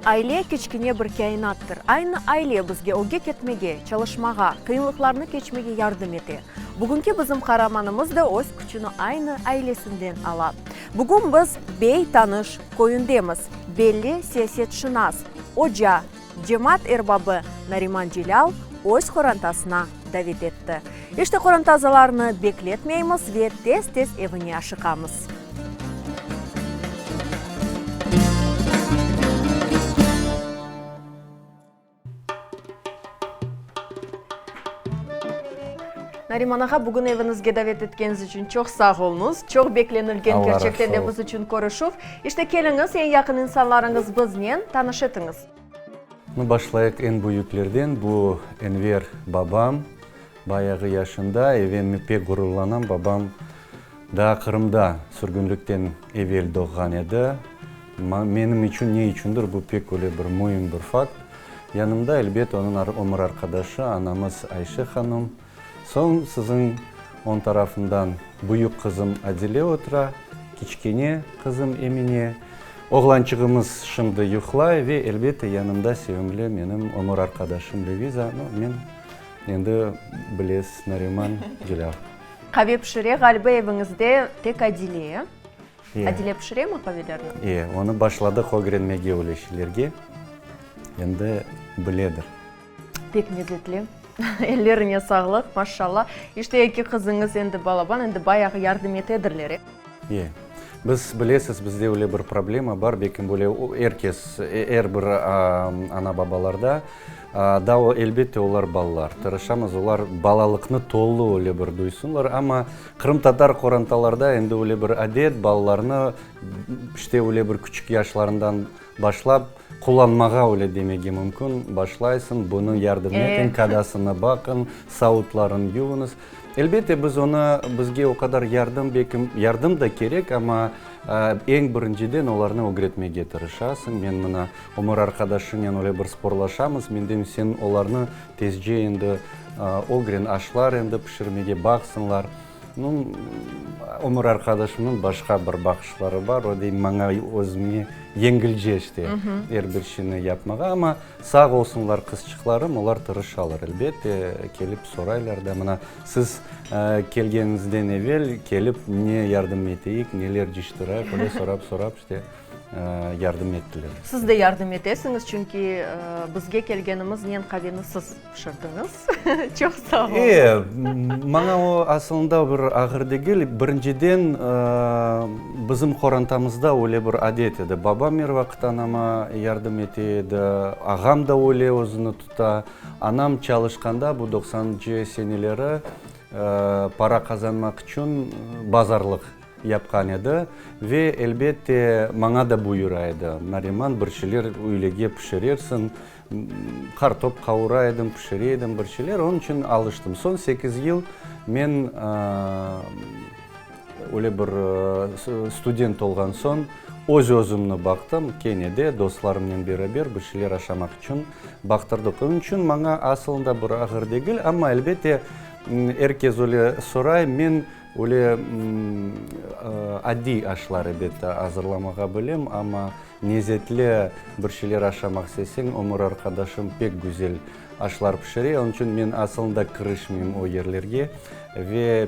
Aile, kiçkene bir kâinattır. Aynı aile bizge ögge ketmege, çalışmağa, qıyınlıqlarnı keçmege yardım ete. Bugünki bizim qaramanımız da öz küçüni aynı ailesinden ala. Bugün biz Bey Tanış köyündemiz. Belli siyasetşınas, oca, cemaat erbabı Nariman Celâl öz qorantasına davet etti. İşte qoranta azalarını bekletmeymiz ve tez-tez evine aşıqamız. Nariman ağa, bugün eviñizge davet etkeniñiz içün çoq sağ oluñız. Çoq beklenilgen kerçekten de biz içün körüşüv. İşte keliñiz, eñ yaqın insanlarıñız biznen, tanış etiñiz. Nu, başlayıq eñ büyüklerden, bu Enver babam, bayağı yaşında, even pek ğururlanam, babam daa Qırımda sürgünlikten evel doğğan edi. Menim içün ne içündir bu pek öyle bir müim bir fakt. Yanımda, elbet, onıñ ömür arqadaşı, anamız Ayşe hanım. Soñ siziñ oñ tarafından büyük qızım Adile otura, kiçkene qızım Emine. Oğlançığımız şimdi yuqlay ve, elbette, yanımda sevimli menim ömür arqadaşım Leviza. No, men endi bilesiz, Nariman Celâl. Qave pişire, ğaliba, eviñizde tek Adile. Adile pişiremi qavelerni? E, onı başladıq ögrenmege öyle şeylerge. Endi biledir. Pek lezetli. Ellerine sağlıq, maşşalla. İşte eki qızıñız endi balaban, endi bayağı yardım etedirler, e? E. Biz, bilesiz, bizde öyle bir problema bar, belki böyle er kes, er bir ana-babalarda. Daa o, elbette, olar balalar. Tırışamız, olar balalıqnı tolu öyle bir duysunlar, amma qırımtatar qorantalarda endi öyle bir adet, balalarnı işte öyle bir küçük yaşlarından başlap qullanmağa öyle demege mümkün, başlaysıñ, bunı yardım etiñ, kadasını baqıñ, savutlarını yuvıñız. Elbette, biz onı, bizge o qadar yardım, belki, yardım da kerek, amma eñ birinciden olarnı ögretmege tırışasıñ. Men mına ömür arqadaşınen öyle bir sporlaşamız, men deyim, sen olarnı tezce endi ögren, aşlar endi pişirmege baqsınlar. Nu, ömür arqadaşımnıñ başqa bir baqışları bar, o dey, maña özüme yengilce işte er bir şeyni yapmağa, amma sağ olsunlar qızçıqlarım, olar tırışalar, elbette, kelip soraylar da, mına, siz kelgeniñizden evel kelip ne yardım eteyik, neler cıyıştırayıq, öyle sorap-sorap işte yardım ettiler. Siz de yardım etesiñiz, çünki bizge kelgenimiznen qaveni siz pişirdiñiz. Çoq sağ oluñ. E, maña o asılında bir ağır degil. Birinciden, bizim qorantamızda öyle bir adet edi. Babam er vaqıt anama yardım ete edi, ağam da öyle özüni tuta. Anam çalışqanda, bu doqsanıncı seneleri, para qazanmaq içün bazarlıq yapqan edi. Ve, elbette, maña da buyura edi, Nariman, bir şeyler üylege pişirersiñ, Qartop qavura edim, pişire edim bir şeyler, onıñ içün alıştım. Soñ sekiz yıl men öyle bir student olğan soñ öz-özümni baqtım, kene de dostlarımnen beraber bir şeyler aşamaq içün baqtırdıq. Onıñ içün maña asılında bir ağır degil, amma elbette er kes öyle soray, men öyle adiy aşlar elbette azırlamağa bilem, amma Lezetli bir şeyler aşamaq isteseñ, ömür arqadaşım pek güzel aşlar pişire, onıñ içün men asılında kirişmeyim o yerlerge ve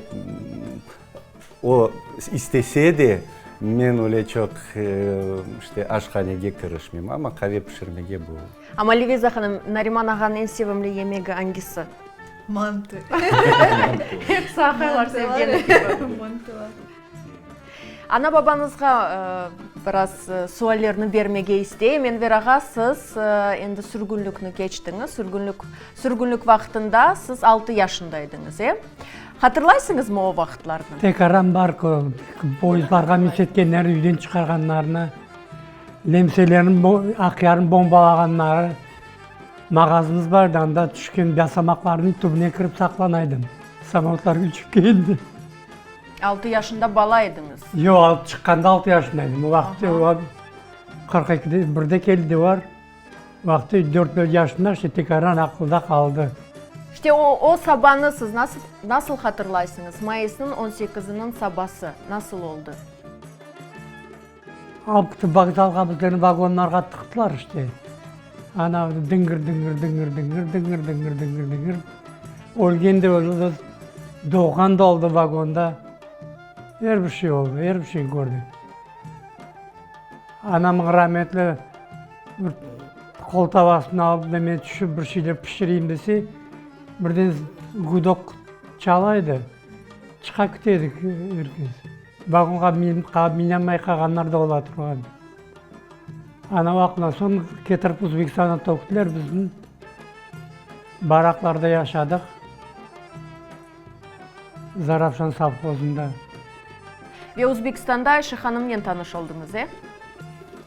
o istese de, men öyle çoq işte aşhanege kirişmeyim, amma qave pişirmege bu. Amma Leviza hanım, Nariman ağanıñ eñ sevimli yemegi angisi? Mantı. Hepsi aqaylar sevgeni kibi. Mantılar. Ana-babañızğa biraz suallerni bermege isteyim. Enver ağa, siz endi sürgünlikni keçtiñiz. Sürgünlik, sürgünlik vaqtında siz altı yaşında ediñiz, e? Hatırlaysıñızmı o vaqıtlarnı? Tekaran bar, poyezdlarğa minsetkenlerini, üyden çıqarğanlarını, nemselerniñ Aqyarnı bombalağanları. Mağazımız bar edi, anda tüşken basamaqlarnıñ tübüne kirip saqlana edim, samolötlar uçıp keldi. Altı yaşında bala ediñiz. Yoq, çıqqanda altı yaşında edim. O vaqıt 42 ekide, birde keldi olar. Vaqtı dört-beş yaşında işte tekaran aqılda qaldı. İşte o, o sabanı siz nasıl, nasıl hatırlaysıñız? Mayısnıñ on sekiziniñ sabası nasıl oldı? Alıp ketip vokzalğa bizlerni vagonlarğa tıqtılar işte. Ana dıñgır-dıñgır, dıñgır-dıñgır, dıñgır-dıñgır, dıñgır-dıñgır. Ölgen de oldı, doğğan da oldı vagonda. Er bir şey oldı, er bir şey kördik. Anamnıñ rametli bir qol tavasını alıp da men tüşip bir şeyler pişireyim dese, birden gudok çala edi, çıqa kete edik er kes. Vagonğa minalmay qalğanlar da ola turğan. Ana vaqtından soñ ketirip Uzbekistanğa töktüler bizni. Baraklarda yaşadıq. Zarafşan sovhozında. Ve Uzbekistanda Ayşe hanımnen tanış oldıñız, e?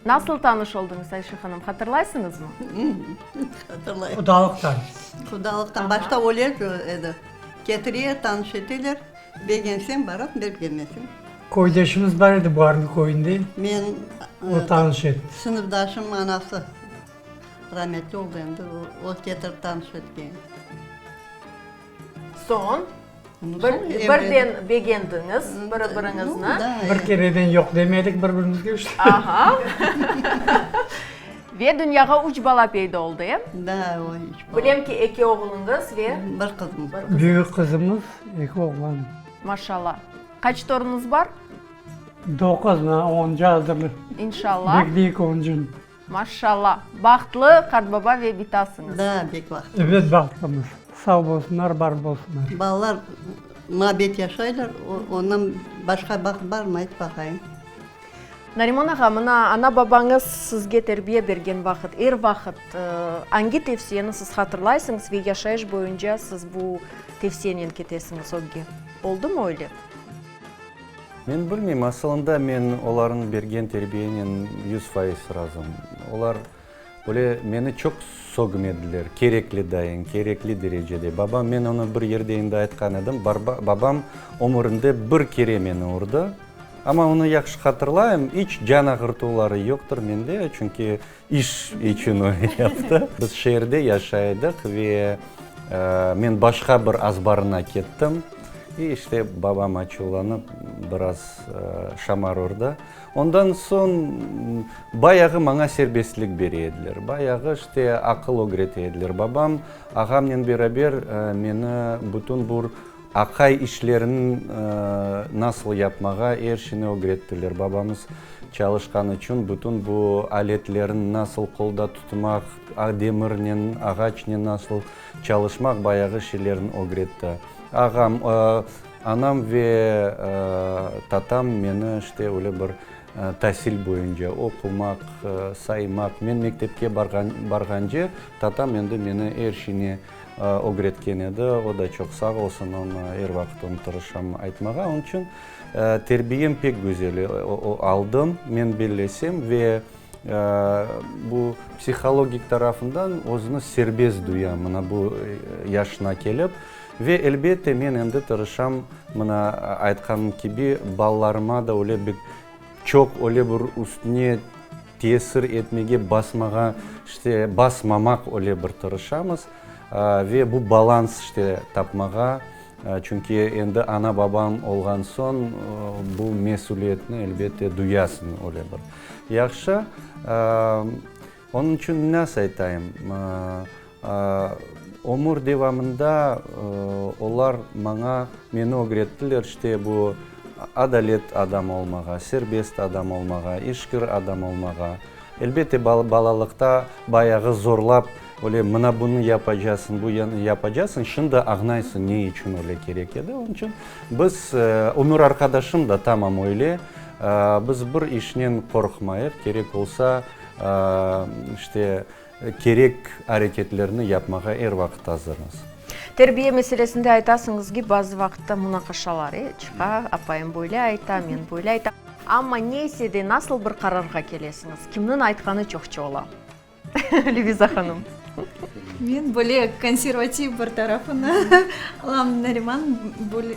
Nasıl tanış oldıñız, Ayşe hanım, hatırlaysıñızmı? Hatırlayım. Qudalıqtan. Qudalıqtan. Başta öyle edi. Ketire, tanış eteler. Begenseñ barat, begenmeseñ. Köydeşimiz bar edi Buarlı köyünde. Men, O tanış etti. Sınıfdaşım anası rametli oldı endi, o ketirip tanış etken. Soñ, bir, birden begendiñiz biri-biriñizni. Bir kereden yoq demedik bir-birimizge işte. Aha. Ve dünyağa üç bala peyda oldı, e? Da, o üç bala. Bilem ki, eki oğluñız ve. Bir qızımız. Bir qızımız. Büyük qızımız, eki oğlan. Maşallah. Qaç torunuñız bar? Doquz, mına oncı azırlı. İnşallah. Bekleyik oncunı. Maşşalla! Bahtlı qartbaba ve bitasıñız. Daa bek bahtlı. Ebet bahtlımız. Sağ bolsunlar, bar bolsunlar. Balalar muabbet yaşaylar, ondan başqa baht barmı, ayt baqayım. Nariman ağa, mına ana-babañız sizge terbiye bergen vaqıt, er vaqıt angi tevsiyeni siz hatırlaysıñız ve yaşayış boyunca siz bu tevsiyenen ketesiñiz ögge? Oldumı öyle? Men bilmeyim, asılında men olarnıñ bergen terbiyenen 100% razım. Olar böyle meni çoq sögmediler, kerekli dayın, kerekli derecede. Babam, men onı bir yerde endi aytqan edim, babam ömürinde bir kere meni urdı, amma onı yahşı hatırlayım, iç can ağırtuvları yoqtır mende, çünki iş içün öyle yaptı. Biz şeerde yaşay edik ve men başqa bir azbarına kettim. İ işte babam açuvlanıp biraz şamar urdı. Ondan soñ bayağı maña serbestlik bere ediler. Bayağı işte aqıl ögrete ediler. Babam ağamnen beraber meni bütün bur aqay işlerini nasıl yapmağa er şeyni ögrettiler. Babamız çalışqan içün bütün bu aletlerni nasıl qolda tutmaq, demirnen, ağaçnen nasıl çalışmaq bayağı şeylerni ögretti. Ağam, anam ve tatam meni işte öyle bir tasil boyunca oqumaq, saymaq, men mektepke barğance tatam endi meni er şeyni ögretken edi. O da çoq sağ olsun, onı er vaqıt onı tırışam aytmağa. Onıñ içün terbiyem pek güzel aldım, men bellesem, ve Bu psihologik tarafından özüni serbest duya, mına bu yaşına kelip. Ve, elbette, men endi tırışam, mına aytqanım kibi, balalarıma da öyle bir çoq öyle bir üstüne tesir etmege, basmağa, işte, basmamaq öyle bir tırışamız. Ve bu balans, işte, tapmağa, çünki endi ana-babañ olğan soñ bu mesüliyetni, elbette, duyasıñ öyle bir. Yahşı, onıñ içün nasıl aytayım, ömür devamında olar maña, meni ögrettiler, işte bu adalet adam olmağa, serbest adam olmağa, işkir adam olmağa. Elbette, balalıqta bayağı zorlap, öyle mına bunı yapacasıñ, bu yapacasıñ, şimdi añlaysıñ ne içün öyle kerek edi. Onıñ içün biz, ömür arqadaşım da tamam öyle, Biz bir işnen qorqmayıq, kerek olsa, işte, kerek areketlerni yapmağa er vaqıt azırmız. Terbiye meselesinde aytasıñız ki, bazı vaqıtta munaqaşalar, e, çıqa, apayım böyle ayta, men böyle aytam. Amma neyse de nasıl bir qararğa kelesiñiz? Kimniñ aytqanı çoqça ola? Leviza hanım. Men böyle konservativ bir tarafını alam, Nariman böyle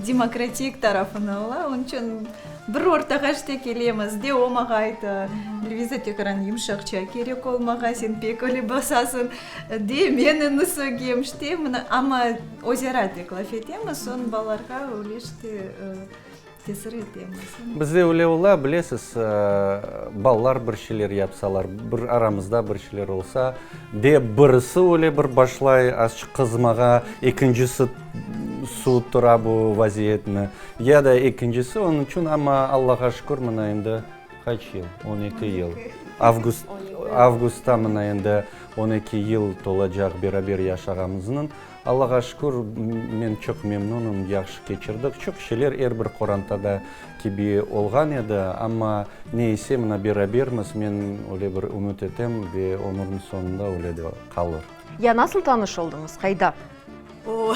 demokratik tarafını ala. Onıñ içün bir ortağa işte kelemiz, de o maña ayta, Leviza tekrar yımşaqça kerek olmağa, sen pek öyle basasıñ, de men onı sögem, işte mına, amma özara tek laf etemiz, soñ balalarğa öyle işte. Tesir etemiz. Bizde öyle ola, bilesiz, balalar bir şeyler yapsalar, bir aramızda bir şeyler olsa, de birisi öyle bir başlay azçıq qızmağa, ekincisi suvuttıra bu vaziyetni, ya da ekincisi, onıñ içün, amma Allağa şükür, mına endi qaç yıl, 12 yıl, avgust, avgustta mına endi 12 yıl tolacaq beraber yaşağanımıznıñ. Allağa şükür, men çoq memnunım, yahşı keçirdik. Çoq şeyler er bir qorantada kibi olğan edi, amma ne ise, mına berabermiz, men öyle bir ümüt etem ve ömürniñ soñunda öyle de qalır. Ya nasıl tanış oldıñız, qayda? O,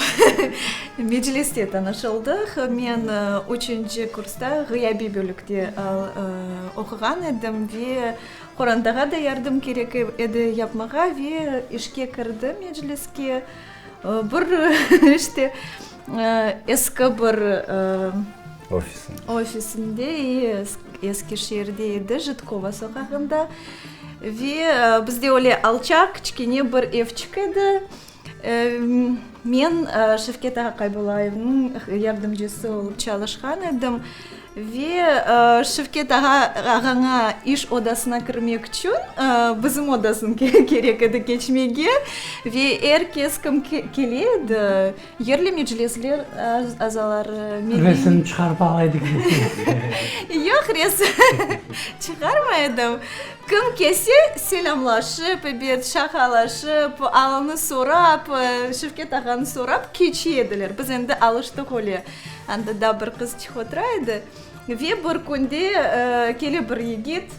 mecliste tanış oldıq. Men üçünci kursta ğıyabiy bölükte oquğan edim ve Qorantağa da yardım kerek edi yapmağa ve işke kirdi mecliske. Bir işte eski bir ofisinde eski şeerde edi, Jitkova soqağında. Ve bizde öyle alçaq, kiçkene bir evçik edi. Men Şevket ağa Qaybullayevniñ yardımcısı olıp çalışqan edim ve Şevket ağa ağaña iş odasına kirmek içün bizim odasını kerek edi keçmege ve er kes kim kele edi, yerli meclisler azaları, milliy. Resim çıqarıp ala edik Yoq, resim çıqarmay edim. Kim kelse, selâmlaşıp, ebet, şaqalaşıp, alını sorap, Şevket ağanı sorap keçe ediler. Biz endi alıştıq öyle. Anda da bir qızçıq otura edi. Ve bir künde kele bir yigit,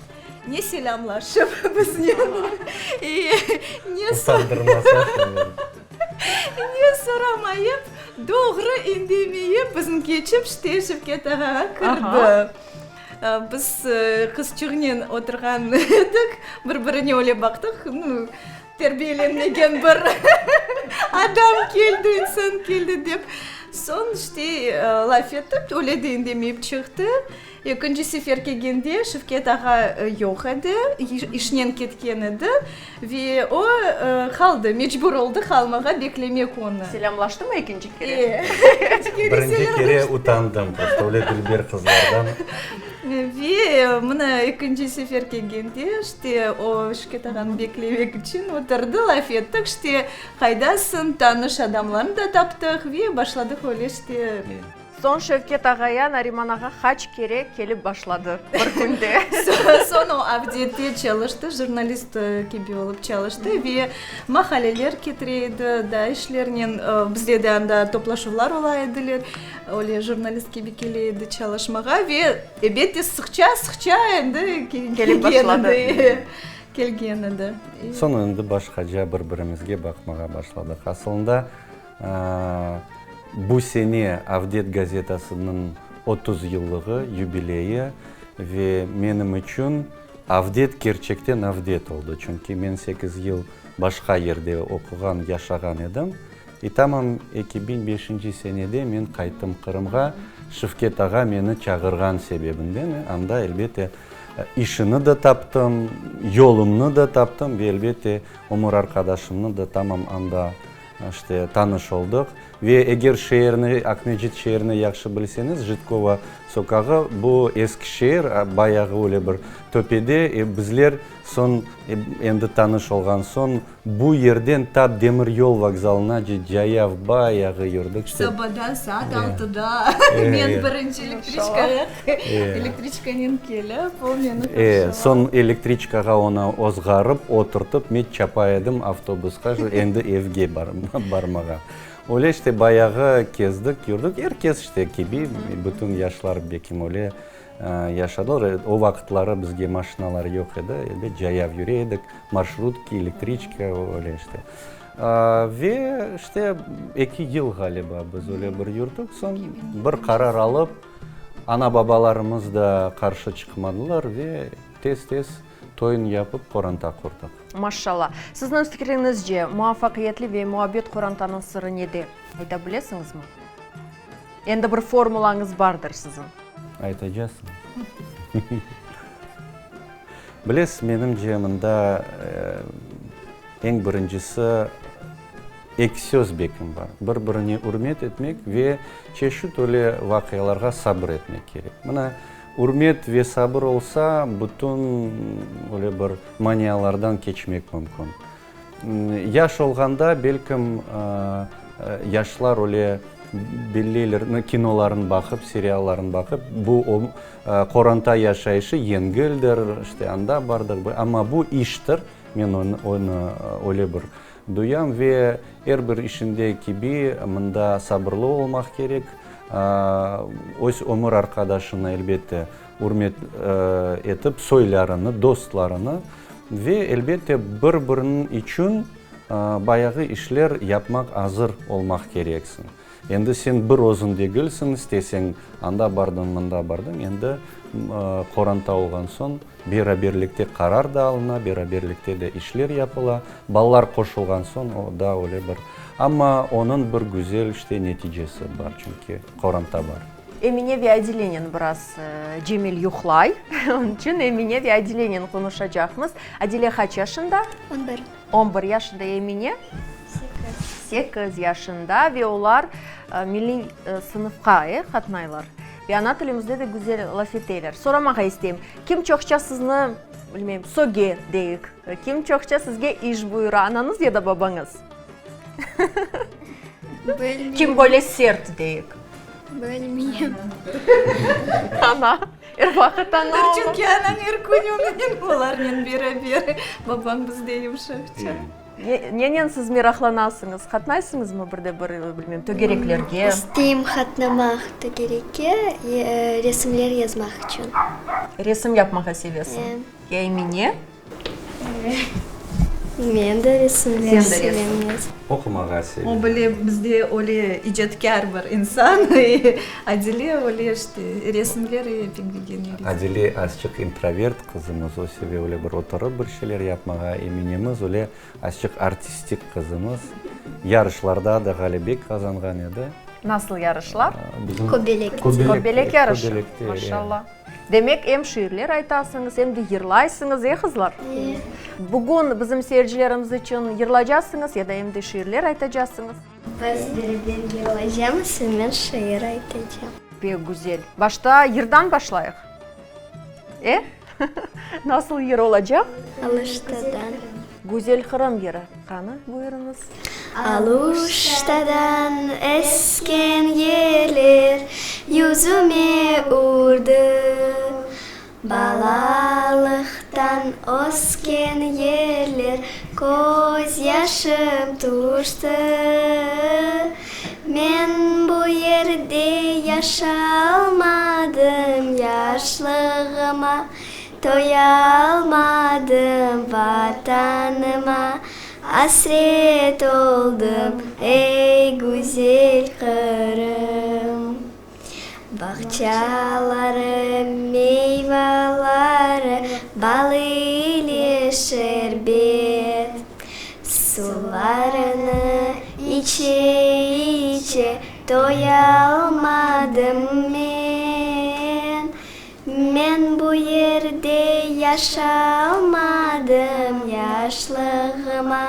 ne selâmlaşıp biznen, ne Ne soramayıp, doğru indemeyip, bizni keçip, işte, Şevket ağağa kirdi. Biz qızçıqnen oturğan edik, bir-birine öyle baqtıq, nu, terbiyelenmegen bir adam keldi, insan keldi dep. Soñ, işte, laf etip, öyle de indemeyip çıqtı. Ekinci sefer kelgende Şevket ağa yoq edi, işnen ketken edi ve o qaldı, mecbur oldı qalmağa, beklemek onı. Selâmlaştımı ekinci kere? E, ekinci kere Birinci selâmlaştı. kere utandım, prosto öyle dülber qızlardan. Ve mına ekinci sefer kelgende, işte, o Şevket ağanı beklemek içün oturdı, laf ettik, işte, qaydasıñ, tanış adamlarnı da taptıq ve başladıq öyle, işte. Soñ Şevket ağaya Nariman ağa qaç kere kelip başladı bir künde? Soñ o Avdette çalıştı, jurnalist kibi olıp çalıştı ve maqaleler ketire edi, daa işlernen, bizde de anda toplaşuvlar ola ediler, öyle jurnalist kibi kele edi çalışmağa ve ebette sıqça-sıqça endi kelip başladı. Kelgen edi. Soñ endi başqaca bir-birimizge baqmağa başladıq. Asılında, Bu sene Avdet gazetasınıñ 30 yıllığı, yubileyi ve menim içün Avdet kerçekten avdet oldı, çünki men sekiz yıl başqa yerde oquğan, yaşağan edim. İ tamam 2005-nci senede men qayttım Qırımğa, Şevket ağa meni çağırğan sebebinden, anda, elbette, işini de taptım, yolumnı da taptım ve, elbette, ömür arqadaşımnı da tamam anda İşte, tanış oldıq. Ve eger şeerni, Aqmescit şeerini yahşı bilseñiz, Jitkova soqağı, bu eski şeer, bayağı öyle bir töpede. E, bizler soñ, endi tanış olğan soñ, bu yerden tap demir yol vokzalınace cayav bayağı yürdik. İşte. Sabada saat altıda men birinci elektriçkağa, elektriçkanen kelip, o meni qarşılap. Soñ elektriçkağa onı ozğarıp, oturtıp, men çapa edim avtobusqa, endi evge barmağa. Öyle işte bayağı kezdik, yürdik. Er kes işte kibi, bütün yaşlar bekim öyle yaşadılar. O vaqıtları bizge maşinalar yoq edi, elbet cayav yüre edik, marşrutki, elektriçka, öyle işte. Ve işte eki yıl ğaliba biz öyle bir yürdik, soñ bir qarar alıp, Ana-babalarımız da qarşı çıqmadılar ve tez-tez toyun yapıp qoranta qurdıq. Maşşalla. Sizniñ fikriñizce, muvafaqiyetli ve muabbet qorantanıñ sırı nede? Ayta bilesiñizmi? Endi bir formulañız bardır siziñ. Aytacasıñ. Bilesiz, menimce, mında eñ birincisi. Eki söz bekim bar, bir-birine ürmet etmek ve çeşit öyle vaqialarğa sabır etmek kerek. Mına, ürmet ve sabır olsa, bütün öyle bir manialardan keçmek mümkün. Yaş olğanda, belkim, yaşlar öyle belleyler, kinolarnı baqıp, seriallarnı baqıp, bu qoranta yaşayışı yengildir, işte anda bardıq, amma bu iştir, men onı öyle bir duyam ve er bir işinde kibi mında sabırlı olmaq kerek, öz ömür arqadaşını, elbette, ürmet etip, soylarını, dostlarını ve, elbette, bir-biriniñ içün bayağı işler yapmaq azır olmaq kereksiñ. Endi sen bir özüñ degilsiñ, isteseñ anda bardıñ, mında bardıñ, endi qoranta olğan soñ beraberlikte qarar da alına, beraberlikte de işler yapıla, balalar qoşulğan soñ o daa öyle bir, amma onıñ bir güzel işte neticesi bar, çünki qoranta bar. Emine ve Adilenen biraz Cemil yuqlay, onıñ içün Emine ve Adilenen qonuşacaqmız. Adile qaç yaşında? On bir. On bir yaşında Emine? Sekiz. Sekiz yaşında ve olar milliy sınıfqa, e, qatnaylar. Ve ana tilimizde de güzel laf eteler. Soramağa isteyim, kim çoqça sizni, bilmeyim, söge, deyik, kim çoqça sizge iş buyura, anañız ya da babañız? Bilmeyim. Kim böyle sert, deyik? Bilmeyim. Ana. Er vaqıt ana olur. Çünki anam er kün onen, olarnen beraber. Babam bizde yumşaqça. Nenen siz meraqlanasıñız? Qatnaysıñızmı bir de bir, bilmem, tögereklerge? İsteyim qatnamaq tögerekke, resimler yazmaq içün. Resim yapmağa sevesiñ? Ya Emine? Men de resimler sevem. Oqumağa sevem. O bile bizde öyle icatkâr bir insan. Adile öyle işte resimler pek begene. Adile azçıq introvert qızımız, o seve öyle bir oturıp bir şeyler yapmağa. Eminemiz öyle azçıq artistik qızımız. Yarışlarda da ğalebe qazanğan edi. Nasıl yarışlar? Kobelek. Kobelek yarışı. Maşallah. Demek, em şiirler aytasıñız, em de yırlaysıñız, e, qızlar? E. Bugün bizim seyircilerimiz içün yırlacasıñız ya da em de şiirler aytacasıñız? Biz beraber yırlaycamız, men şiir aytacam. Pek güzel. Başta yırdan başlayıq. E? Nasıl yır olacaq? Aluştadan. Güzel Qırım yırı. Qani, buyurıñız. Aluştadan esken yeller yüzüme urdı, Balalıqtan ösken yerler közyaşım tüşti. Men bu yerde yaşalmadım, Yaşlığıma toyalmadım, Vatanıma asret oldım, ey, güzel Qırım. Bağçaları, meyvaları, bal ile şerbet. Sularını içe-içe toyalmadım men. Men bu yerde yaşalmadım, yaşlığıma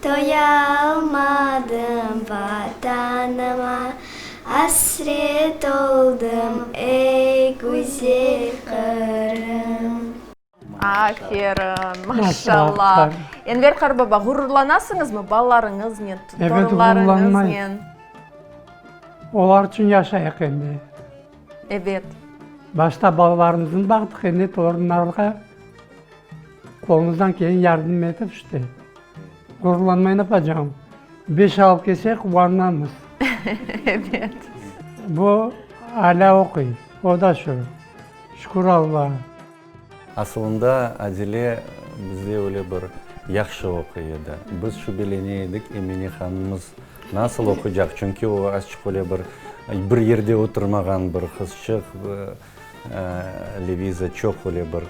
toyalmadım, Vatanıma asret oldım, ey, güzel Qırım. Aferin, maşallah. Enver qarbaba, ğururlanasıñızmı balalarıñıznen, Ebet, torunlarıñıznen? Olar içün yaşayıq endi. Ebet. Başta balalarımıznı baqtıq, endi torunlarğa qolumızdan kelgen yardım etip işte. Ğururlanmay napacağım? Beş alıp kelse quvanamız. Ebet. Bu alâ oquy, o da şu. Şükür Allağa. Asılında Adile bizde öyle bir yahşı oquy edi. Biz şübelene edik, Emine hanımız nasıl oquycaq, çünki o azçıq öyle bir bir yerde oturmağan bir qızçıq. Leviza çoq öyle bir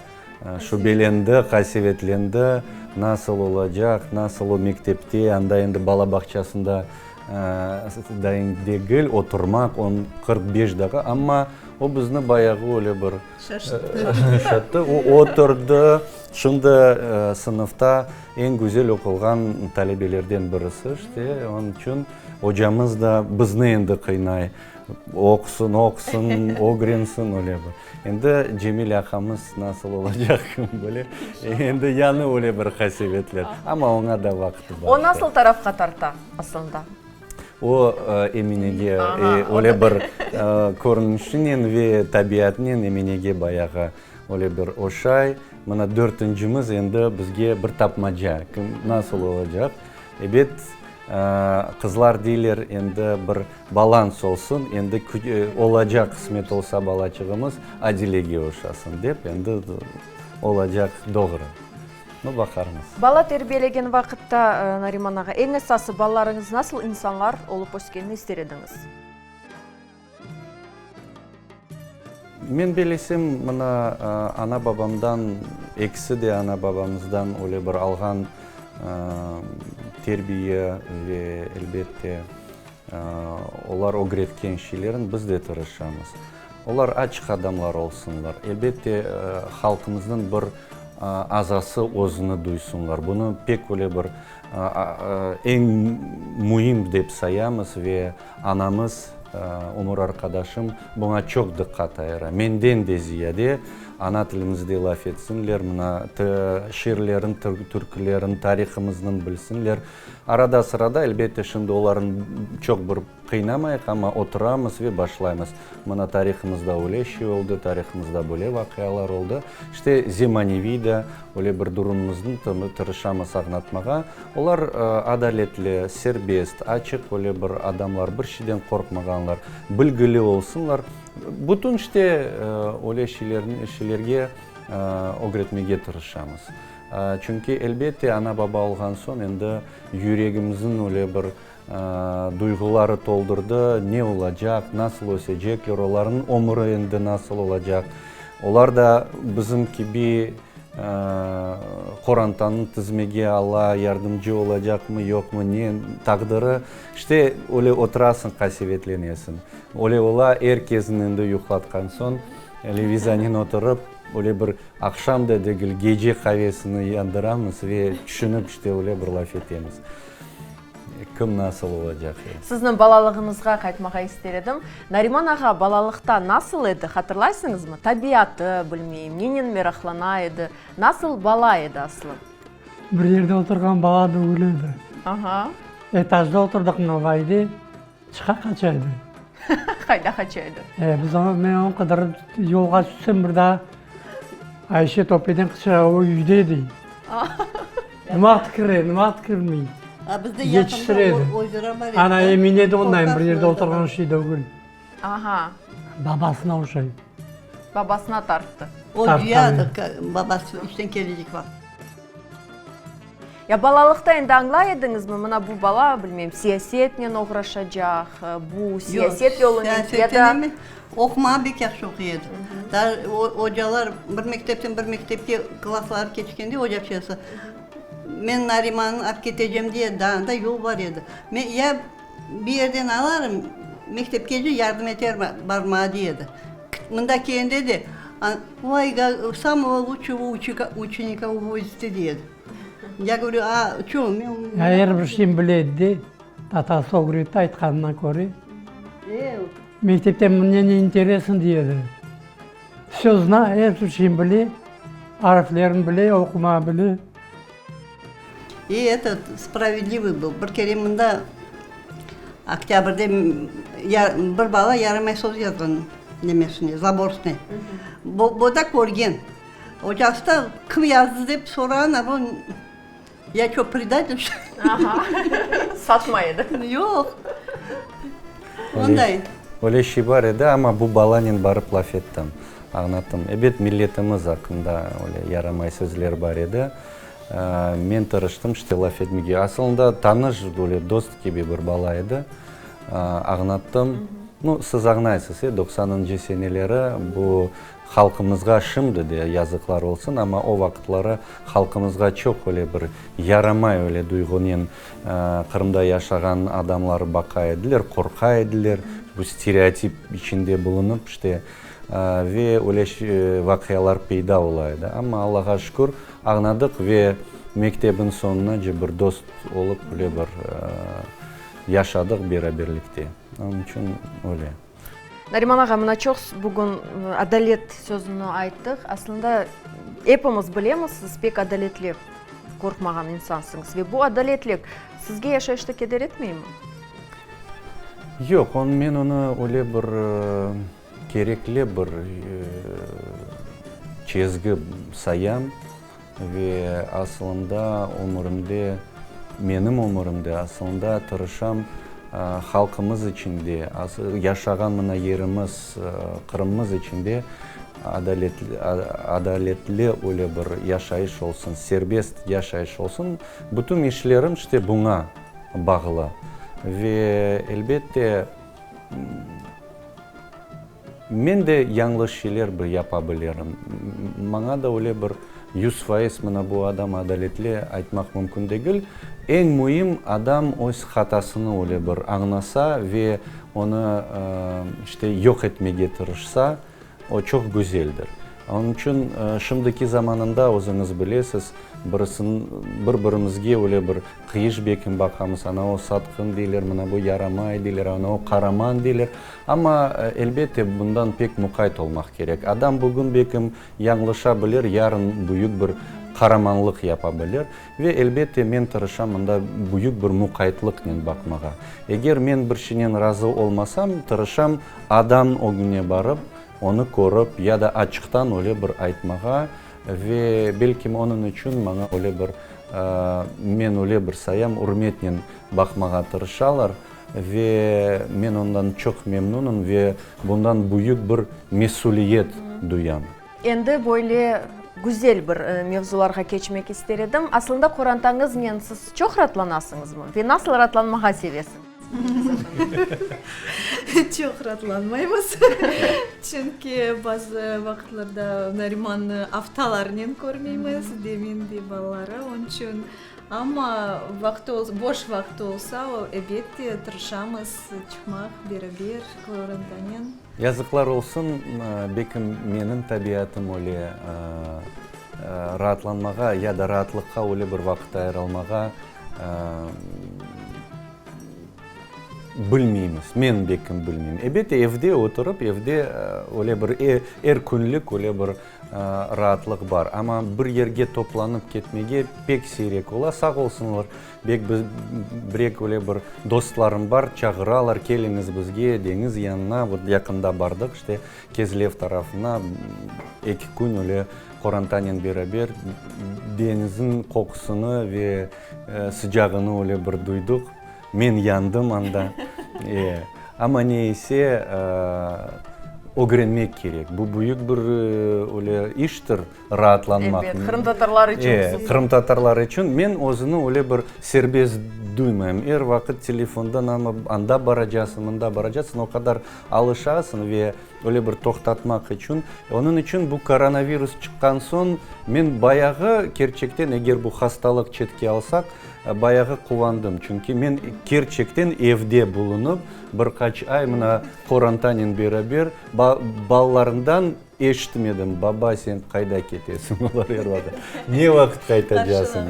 şübelendi, qasevetlendi, nasıl olacaq, nasıl o mektepte, anda endi bala bağçasında dayın degil, oturmaq, on 45 daqa, amma. O bizni bayağı öyle bir şaşırttı. O oturdı, şimdi sınıfta eñ güzel oqulğan talebelerden birisi, işte, onıñ içün ocamız da bizni endi qıynay, oqusın, oqusın, ögrensin, öyle bir. Endi Cemil aqamız nasıl olacaq, kim bile, endi yañı öyle bir qasevetler, amma oña da vaqtı bar. O nasıl tarafqa tarta aslında? O, Eminege öyle bir körünişinen ve tabiatınen Eminege bayağı öyle bir oşay. Mına dörtüncimiz endi bizge bir tapmaca, kim, nasıl olacaq. Ebet, qızlar deyler, endi bir balans olsun, endi olacaq, qısmet olsa balaçığımız Adilege oşasın dep, endi olacaq doğru. Nu, baqarmız. Bala terbiyelegen vaqıtta, Nariman ağa, eñ esası balalarıñız nasıl insanlar olıp öskenini ister ediñiz? Men belesem, mına, ana-babamdan, ekisi de ana-babamızdan öyle bir alğan terbiye ve, elbette, olar ögretken şeylerin biz de tırışamız. Olar açıq adamlar olsunlar. Elbette, halqımıznıñ bir azası özüni duysunlar. Bunı pek öyle bir eñ müim dep sayamız ve anamız, ömür arqadaşım buña çoq diqqat ayıra. Menden de ziyade ana tilimizde laf etsinler, mına, şiirlerin, türkülerin, tarihımıznıñ bilsinler. Arada-sırada, elbette, şimdi olarnı çoq bir Qıynamayıq, amma oturamız ve başlaymız. Mına tarihımızda öyle şey oldı, tarihımızda böyle vaqialar oldı. İşte, zemaneviy da öyle bir durumımıznı tırışamız añlatmağa. Olar adaletli, serbest, açıq öyle bir adamlar, bir şeyden qorqmağanlar, bilgili olsunlar. Bütün işte öyle şeylerge ögretmege tırışamız. Çünki, elbette, ana-baba olğan soñ endi yüregimizniñ öyle bir Duyğuları toldurdı, ne olacaq, nasıl ösecekler, olarnıñ ömüri endi nasıl olacaq. Olar da bizim kibi qorantanı tizmege Alla yardımcı olacaqmı, yoqmı, ne taqdiri. İşte, öyle oturasıñ, qasevetlenesiñ. Öyle ola, er kesni endi yuqlatqan soñ, Levizanen oturıp, öyle bir aqşam da degil, gece qavesini yandıramız ve tüşünip, işte, öyle bir laf etemiz. Kim nasıl olacaq ya? Sizniñ balalığıñızğa qaytmağa ister edim. Nariman ağa balalıqta nasıl edi, hatırlaysıñızmı? Tabiatı, bilmeyim, nenen meraqlana edi, nasıl bala edi aslı? Bir yerde oturğan bala degil edi. Aha. Etajda oturdıq Novayde, çıqa qaça edi. Qayda qaça edi? E, biz onı, men onı qıdırıp yolğa tüşsem bir daa Ayşe topeden qıçıra, o üyde dey. Ne vaqıt kire, ne vaqıt kirmey. A bizde Yetiştire yaqında edi. o ozera bar edi. Ana Emine de ondayım, bir yerde Qorqasın oturğan şey degil. Aha. Babasına oşay. Babasına tarttı. O Tartqan duyadı, babası işten kelecek vaqıt. Ya balalıqta endi añlay ediñizmi, mına bu bala, bilmeyim, siyasetnen oğraşacaq, bu siyaset yolunen ya da. Oqumağa bek yahşı oquy edi. Daa ocalar bir mektepten bir mektepke klassları keçkende ocapçesi, men Narimanı alıp ketecem diye, daa anda yol bar edi. Men ya bir yerden alarım, mektepkece yardım eterim barmağa dey edi. Mında kelgende de, Vay, samogo lutşego uçenika uvozite dey edi. Ya govoryu, a ço, men. Ya er bir şeyni bile edi de, tatası ögretti aytqanına köre. Mektepte mne ne interesno dey edi. Vse znay, er bir şeyni bile, arflerini bile, oqumağa bile. İ etot, spravedlivıy byl. Bir kere mında oktâbrde bir bala yaramay söz yazğan nemesine, zaborsına. Bu da körgen. Ocası da kim yazdı dep sorağan, a bu ya ço, predatel, çto li? Aha, satmay edi. Yoq. Onday. Öyle şey bar edi, amma bu balanen barıp laf ettim, añlattım. Ebet, milletimiz aqqında öyle yaramay sözler bar edi. Men tırıştım işte laf etmege. Asılında tanış, böyle dost kibi bir bala edi. Añlattım. Nu, siz añlaysız, e, doqsanıncı seneleri bu halqımızğa şimdi de yazıqlar olsun, amma o vaqıtları halqımızğa çoq öyle bir yaramay öyle duyğunen Qırımda yaşağan adamlar baqa ediler, qorqa ediler. Bu stereotip içinde bulunıp, işte. Ve öyle vaqialar peyda ola edi. Amma Allağa şükür, añladıq ve mektebin soñunace bir dost olıp, öyle bir yaşadıq beraberlikte. Onıñ içün öyle. Nariman ağa, mına çoq bugün adalet sözüni ayttıq. Aslında, epimiz bilemiz, siz pek adaletli, qorqmağan insansıñız. Ve bu adaletlik sizge yaşayışta keder etmeymi? Yoq, men onı öyle bir kerekli bir çezgi sayam ve asılında ömürimde, menim ömürimde asılında tırışam halqımız içinde, yaşağan mına yerimiz, Qırımımız içinde adaletli öyle bir yaşayış olsun, serbest yaşayış olsun. Bütün işlerim işte buña bağlı ve elbette, Men de yañlış şeyler bir yapa bilirim. Maña da öyle bir 100% mına bu adam adaletli aytmaq mümkün degil. Eñ müim, adam öz hatasını öyle bir añlasa ve onı, işte, yoq etmege tırışsa, O çoq güzeldir. Onıñ içün şimdiki zamanında, özüñiz bilesiz, birisin, bir-birimizge öyle bir qıyış bekim baqamız, ana o satqın deyler, mına bu yaramay deyler, ana o qaraman deyler. Amma, elbette, bundan pek muqayt olmaq kerek. Adam bugün bekim yañlışa bilir, yarın büyük bir qaramanlıq yapa bilir. Ve, elbette, men tırışam mında büyük bir muqaytlıqnen baqmağa. Eger men bir şeynen razı olmasam, tırışam adam ögüne barıp, onı körip ya da açıqtan öyle bir aytmağa ve, belkim, onıñ içün maña öyle bir, men öyle bir sayam, ürmetnen baqmağa tırışalar ve men ondan çoq memnunım ve bundan büyük bir mesüliyet duyam. Endi böyle güzel bir mevzularğa keçmek ister edim. Aslında qorantañıznen siz çoq ratlanasıñızmı ve nasıl ratlanmağa sevesiñiz? Çoq ratlanmaymız, çünki bazı vaqıtlarda Narimannı aftalarnen körmeymiz, de men, de balaları, onıñ içün. Amma vaqtı, boş vaqtı olsa, elbette, tırışamız çıqmaq beraber qorantanen. Yazıqlar olsun, belki menim tabiatım öyle, raatlanmağa ya da raatlıqqa öyle bir vaqıt ayıralmağa bilmeymiz. Men belki bilmeyim. Ebet, evde oturıp, evde öyle bir er künlik öyle bir raatlıq bar. Amma bir yerge toplanıp ketmege pek siyrek ola. Sağ olsunlar, bek birek öyle bir dostlarım bar, çağıralar, keliñiz bizge, deñiz yanına. Vot yaqında bardıq, işte, Kezlev tarafına, eki kün öyle qorantanen beraber deñizniñ qoqusını ve sıcağını öyle bir duyduq. Men yandım anda. E, amma ne ise, ögrenmek kerek. Bu büyük bir öyle iştir, raatlanmaq. Ebet, qırımtatarlar içün hususan. E, qırımtatarlar içün. Men özüni öyle bir serbest duymayım. Er vaqıt telefondan amma anda baracasıñ, mında baracasıñ, o qadar alışasıñ ve öyle bir toqtatmaq içün. Onıñ içün bu koronavirus çıqqan soñ men bayağı kerçekten, eger bu hastalıq çetke alsaq, Bayağı quvandım, çünki men kerçekten evde bulunıp, bir qaç ay mına qorantanen beraber, balalarından eşitmedim, baba, sen qayda ketesiñ, olar er vaqıt, ne vaqıt qaytacasıñ?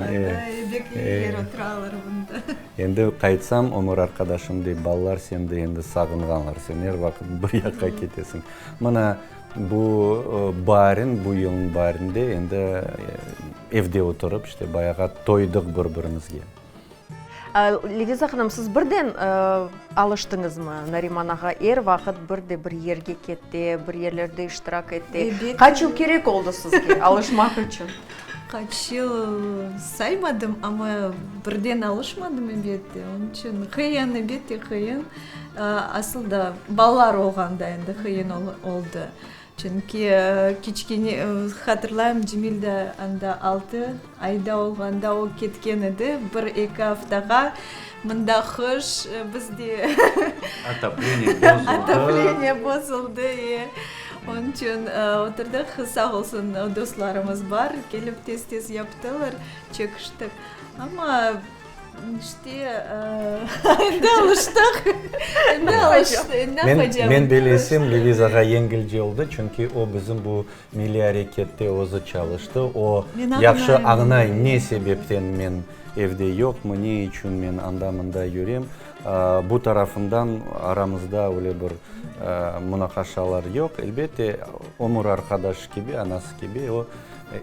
Bekleyler, oturalar bunda. Endi qaytsam, ömür arqadaşım dey, balalar seni de endi sağınğanlar, sen er vaqıt bir yaqqa ketesiñ. Mına bu baarin, bu yılnıñ baarinde endi Evde oturıp, işte, bayağı toydıq bir-birimizge. Leviza hanım, siz birden alıştıñızmı Nariman ağa er vaqıt bir de bir yerge kete, bir yerlerde iştirak ete? Elbette. Qaç yıl kerek oldı sizge alışmaq içün? Qaç yıl saymadım, amma birden alışmadım, elbette. Onıñ içün qıyın, elbette qıyın. Asıl da balalar olğanda endi qıyın oldı. Çünki kiçkene, hatırlayım, Cemil de anda altı ayda olğanda o ketken edi bir-eki aftağa. Mında qış, bizde Otopleniye bozuldı. Otopleniye bozuldı, e. Onıñ içün oturdıq, sağ olsun, dostlarımız bar, kelip tez-tez yaptılar, çekiştik. Amma. İşte, endi alıştıq, endi alıştıq, endi yapacağım. Men bilesem, Levizağa yengilce oldı, çünki o bizim bu milliy arekette özü çalıştı. O, yahşı añlay, ne sebepten men evde yoqmı, ne içün men anda-mında yürem. Bu tarafından aramızda öyle bir munaqaşalar yoq. Elbette, ömür arqadaşı kibi, anası kibi o,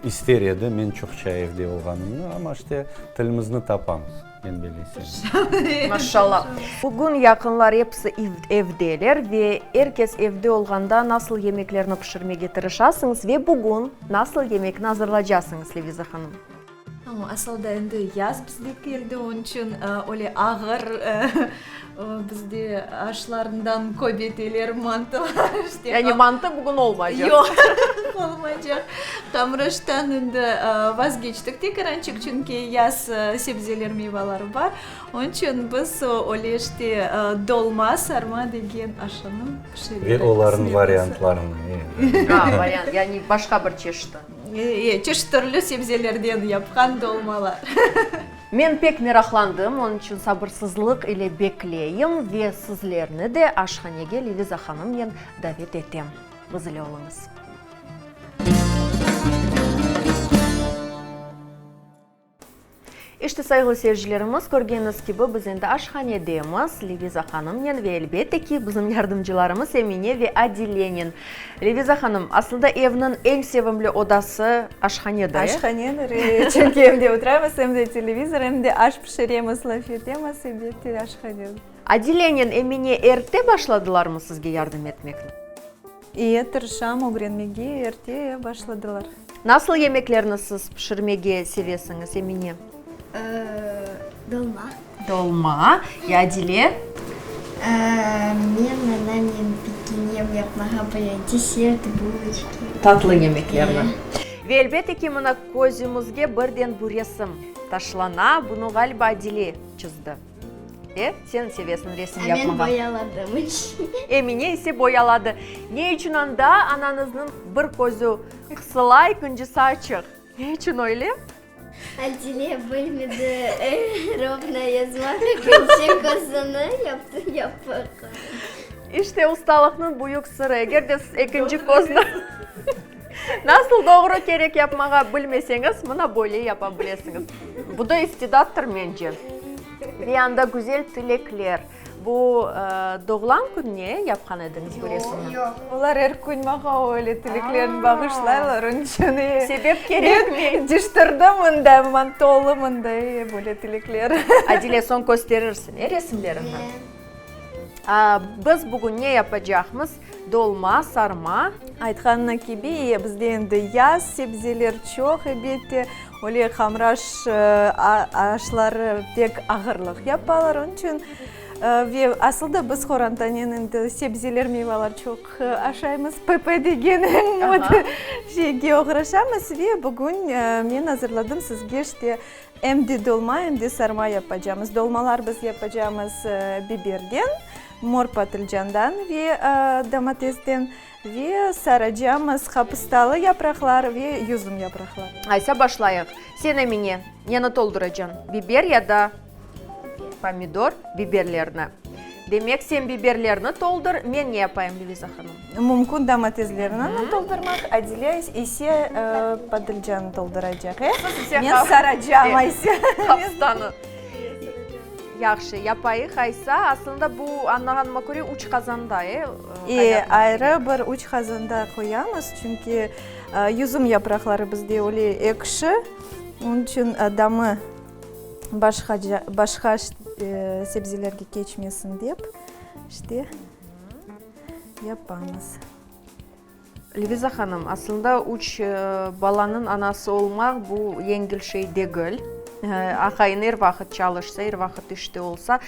İster edi, men çoqça evde olğanımnı, amma işte tilimizni tapamız, men belesem. Maşallah. Bugün yaqınlar episi evdeler ve er kes evde olğanda nasıl yemeklerni pişirmege tırışasıñız ve bugün nasıl yemekni azırlacasıñız, Leviza hanım? Asıl da endi yaz bizde keldi, onıñ içün öyle ağır bizde aşlarından köbeteler, mantılar işte. Yani mantı bugün olmaycaq. Yoq, olmaycaq. Hamır aştan endi vazgeçtik tekarançıq, çünki yaz sebzeler, meyvaları bar. Onıñ içün biz öyle işte dolma, sarma degen aşını pişiremiz. Ve olarnıñ variantlarını. A, variant, yani başqa bir çeşiti. E, çeşit türlü sebzelerden yapqan dolmalar. Men pek meraqlandım, onıñ içün sabırsızlıq ile bekleyim ve sizlerni de aşhanege Leviza hanımnen davet etem. Biz ile oluñız. İşte, sayğılı seyircilerimiz, körgeniñiz kibi, biz endi aşhanedemiz, Leviza hanımnen ve, elbette ki, bizim yardımcılarımız Emine ve Adilenen. Leviza hanım, aslında evniñ eñ sevimli odası aşhanedir, e? Aşhanedir, e, çünki em de oturamız, em de televizor, em de aş pişiremiz, laf etemiz, elbette, aşhanedir. Adilenen Emine erte başladılarmı sizge yardım etmekni? E, tırışam ögrenmege, erte başladılar. Nasıl yemeklerni siz pişirmege sevesiñiz, Emine? Dolma. Dolma. Ya Adile? Men anamnen pekenem yapmağa bilem, desert, buloçki. Tatlı yemeklerni. Ve elbette ki, mına közümizge birden bu resim taşlana, bunı ğaliba Adile çizdi. E, sen sevesiñ resim yapmağa. A men boyaladım. Emine ise boyaladı. Ne içün anda anañıznıñ bir közü qısıla, ekincisi açıq? Ne içün öyle? Adile bilmedi rovno yazmaq, ekinci közüni yaptı yapıq. İşte ustalıqnıñ büyük sırı, eger de siz ekinci közni nasıl doğru kerek yapmağa bilmeseñiz, mına böyle yapa bilesiñiz. Bu da istidattır, mence. Ve anda güzel tilekler. Bu doğulan kününe yapqan ediñiz bu resimni? Yoq, yoq. Olar er kün maña öyle tileklerini bağışlaylar, onıñ içün. Sebep kerekmey. Cıştırdım mında, man tolu mında böyle tilekler. Adile, soñ kösterirsiñ, e, resimleriñni? Biz bugün ne yapacaqmız? Dolma, sarma. Aytqanına kibi, bizde endi yaz, sebzeler çoq, elbette. Öyle hamır aşları pek ağırlıq yapalar, onıñ içün ve asıl da biz qorantanen endi sebzeler, meyvalar çoq aşaymız, PP degen şeyge oğraşamız ve bugün men azırladım sizge işte em de dolma, em de sarma yapacamız. Dolmalar biz yapacamız biberden, mor patılcandan ve domatesden. Ve saracamız qapıstalı yapraqlar ve yüzüm yapraqları. Aysa başlayıq. Sen Emine, neni tolduracañ, biber ya da pomidor? Biberlerni. Demek, sen biberlerni toldur, men ne yapayım, Leviza hanım? Mümkün domateslerni toldurmaq, Adile ise patılcanı tolduracaq, e? Men saracam, Aysa. Qapıstanı. Yahşı, yapayıq, aysa. Aslında bu, añlağanıma köre, üç qazanda, e? E, ayrı bir üç qazanda qoyamız, çünki yüzüm yapraqları bizde öyle ekşi, onıñ içün damı başqaca, başqa sebzelerge keçmesin dep, işte, yapamız. Leviza hanım, aslında üç balanıñ anası olmaq bu yengil şey degil. Aqayıñ er vaqıt çalışsa, er vaqıt işte olsa,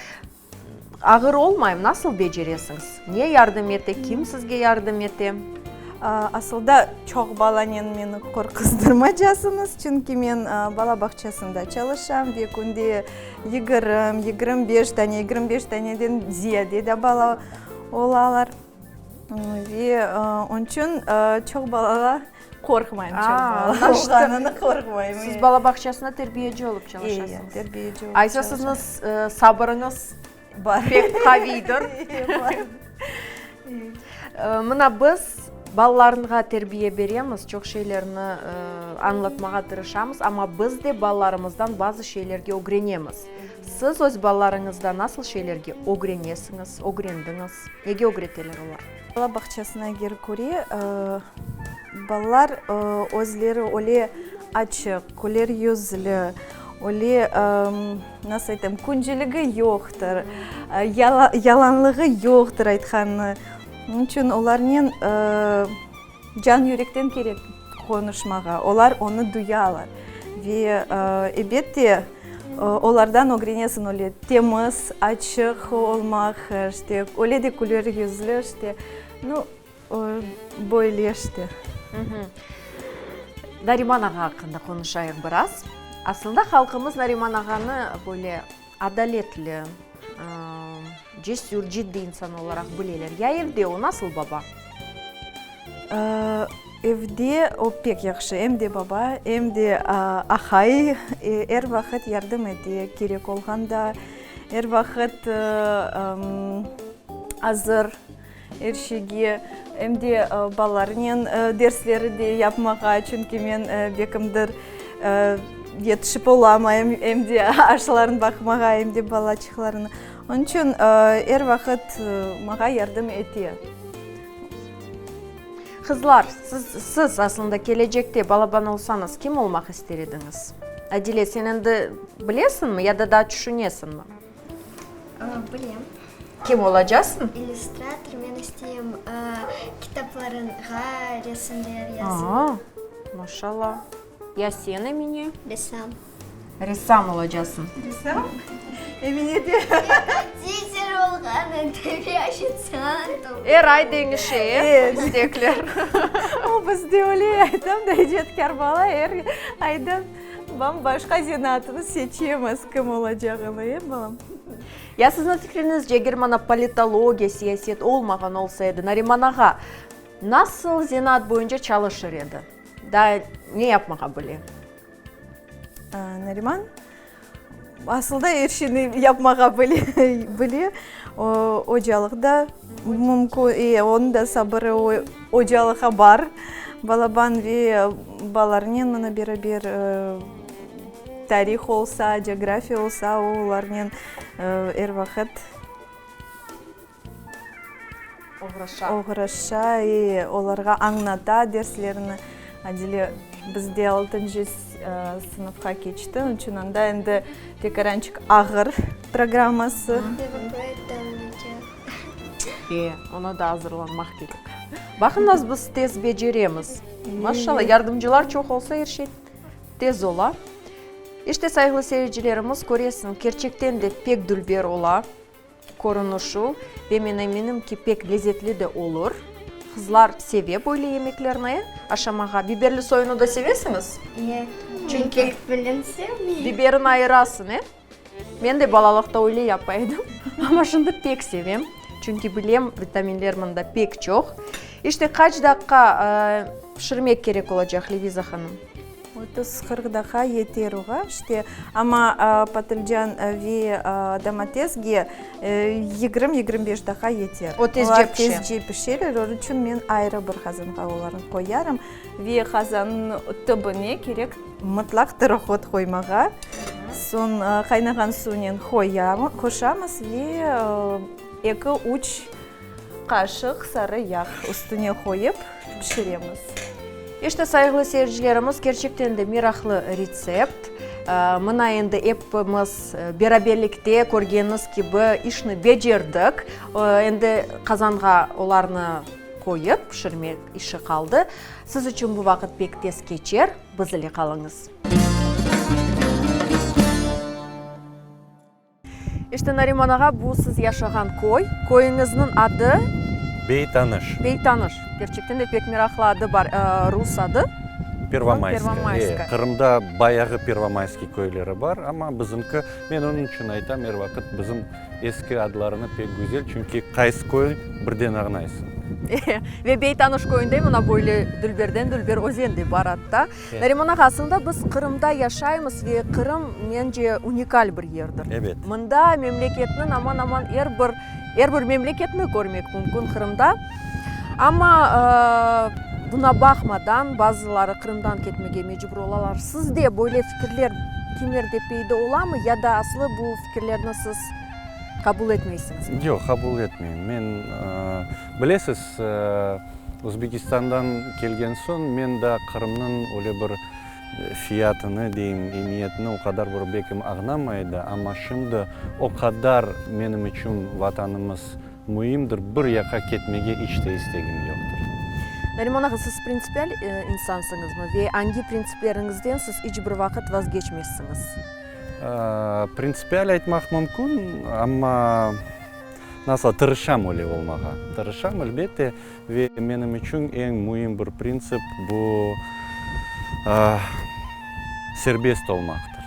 ağır olmaymı? Nasıl beceresiñiz? Ne yardım ete, kim sizge yardım ete? Asılda çoq balanen meni qorquzdırmacasıñız, çünki men bala bağçasında çalışam ve künde 20, 25 tane, 25 taneden ziyade de bala olalar. Ve onıñ içün çoq balalar qorqmayım, çoq bala olğanını qorqmayım. Siz bala bağçasında terbiyeci olıp çalışasıñız. Eee, terbiyeci olıp Aysa çalışam. siziñ sabırıñız Bar. Pek qaviydir. Bar. Mına biz balalarınğa terbiye beremiz, çoq şeylerni añlatmağa tırışamız, amma biz de balalarımızdan bazı şeylerge ögrenemiz. Siz öz balalarıñızdan nasıl şeylerge ögrenesiñiz, ögrendiñiz? Nege ögreteler olar? Bala bağçasına eger köre, balalar özleri öyle açıq, küler yüzlü, öyle, nasıl aytam, küncüligi yoqtır, yalanlığı yoqtır aytqanı. Onıñ içün olarnen can yürekten kerek qonuşmağa, olar onı duyalar. Ve, ebette, olardan ögrenesiñ öyle temiz, açıq olmaq, işte, öyle de küler yüzlü, işte, nu, böyle, işte. Nariman ağa aqqında qonuşayıq biraz. Aslında halqımız Nariman ağanı böyle adaletli, cesür, ciddiy insan olaraq bileler. Ya evde o nasıl baba? Evde o pek yahşı, em de baba, em de ahay, er vaqıt yardım ete, kerek olğanda, er vaqıt azır er şeyge, em de balalarnen dersleri de yapmağa, çünki men bekimdir yetişip olamayım, em de aşlarını baqmağa, em de balaçıqlarını. Onıñ içün er vaqıt maña yardım ete. Qızlar, siz, siz aslında kelecekte balaban olsañız, kim olmaq ister ediñiz? Adile, sen endi bilesiñmi ya da daa tüşünesiñmi? Bilem. Kim olacasıñ? İllüstrator. Men isteyim kitaplarınğa resimler yazıp. Aa, maşallah. Ya sen, Emine? Ressam. Ressam olacasıñ. Ressam? Emine de. Men konditer olğan edim, ve ofitsiant olğan. Er ay deñişe, e, istekler. O, bizde öyle, aytam da, icatkâr bala er aydan bam-başqa zenaatını seçemiz, kim olacağını, e, balam? Ya siziñ fikriñizce, eger mana politologiya, siyaset olmağan olsa edi, Nariman ağa nasıl zenaat boyunca çalışır edi? Daa ne yapmağa bile? Nariman asılda er şeyni yapmağa bile. Ocalıq da mümkün, onıñ da sabırı ocalıqqa bar. Balaban ve balalarnen mına beraber tarih olsa, cografiya olsa, o olarnen er vaqıt Oğraşa. Oğraşa, e, olarğa añlata derslerini. Adile bizde altıncı sınıfqa keçti, onıñ içün anda endi tekarançıq ağır programması. E, ona da azırlanmaq kerek. Baqıñız, biz tez beceremiz. Maşallah, yardımcılar çoq olsa, er şey tez ola. İşte, sayğılı seyircilerimiz, köresiñ, kerçekten de pek dülber ola. Körünişi, ve men eminim ki, pek lezetli de olur. Qızlar seve böyle yemeklerni aşamağa. Biberli soyunı da sevesiñiz? Ye, çünki pek sevmeyim. Biberini ayırasıñ, e? Men de balalıqta öyle yapa edim, amma şimdi pek sevem, çünki bilem, vitaminler mında pek çoq. İşte, qaç daqqa pişirmek kerek olacaq, Leviza hanım? 30-40 daqqa yeter oğa, işte, amma patılcan ve domatesge 20-25 daqqa yeter. O tezce Olar pişe. tezce pişeler, onıñ içün men ayrı bir qazanğa olarnı qoyarım ve qazannıñ tübüne kerek mıtlaq tırıqot qoymağa. Soñ qaynağan suvnen qoşamız ve eki-üç Qaşıq sarı yağ üstüne qoyıp pişiremiz. İşte, sayğılı seyircilerimiz, kerçekten de meraqlı retsept. Mına endi epimiz beraberlikte, körgeniñiz kibi, işni becerdik. Endi qazanğa olarnı qoyıp pişirmek işi qaldı. Siz içün bu vaqıt pek tez keçer, biz ile qalıñız. İşte, Nariman ağa, bu siz yaşağan köy. Köyüñizniñ adı? Beytanış. Beytanış. Kerçekten de pek meraqlı adı bar, rus adı. Pervomayskoye. Qırımda bayağı Pervomayskiy köyleri bar, amma bizimki, men onıñ içün aytam er vaqıt, bizim eski adlarını pek güzel, çünki qaysı köy birden añlaysıñ. Ve Beytanış köyünde mına böyle dülberden dülber özen de bar atta. Nariman ağa, aslında biz Qırımda yaşaymız ve Qırım, mence, unikal bir yerdir. Ebet. Mında memleketniñ aman-aman er bir, er bir memleketni körmek mümkün Qırımda. Amma buna baqmadan, bazıları Qırımdan ketmege mecbur olalar. Sizde böyle fikirler kimerde peyda olamı ya da aslı bu fikirlerni siz qabul etmeysiñizmi? Yoq, qabul etmeyim. Men, bilesiz, Özbekistandan kelgen soñ men daa Qırımnıñ öyle bir fiyatını, deyim, emiyetini o qadar bir bekim añlamay edi, amma şimdi o qadar menim içün Vatanımız müimdir, bir yaqa ketmege iç te istegim yoqtır. Nariman ağa, siz printsipial insansıñızmı ve angi printsipleriñizden siz iç bir vaqıt vazgeçmezsiñiz? Printsipial aytmaq mümkün, amma nasıl, tırışam öyle olmağa. Tırışam, elbette, ve menim içün eñ müim bir printsip bu, serbest olmaqtır.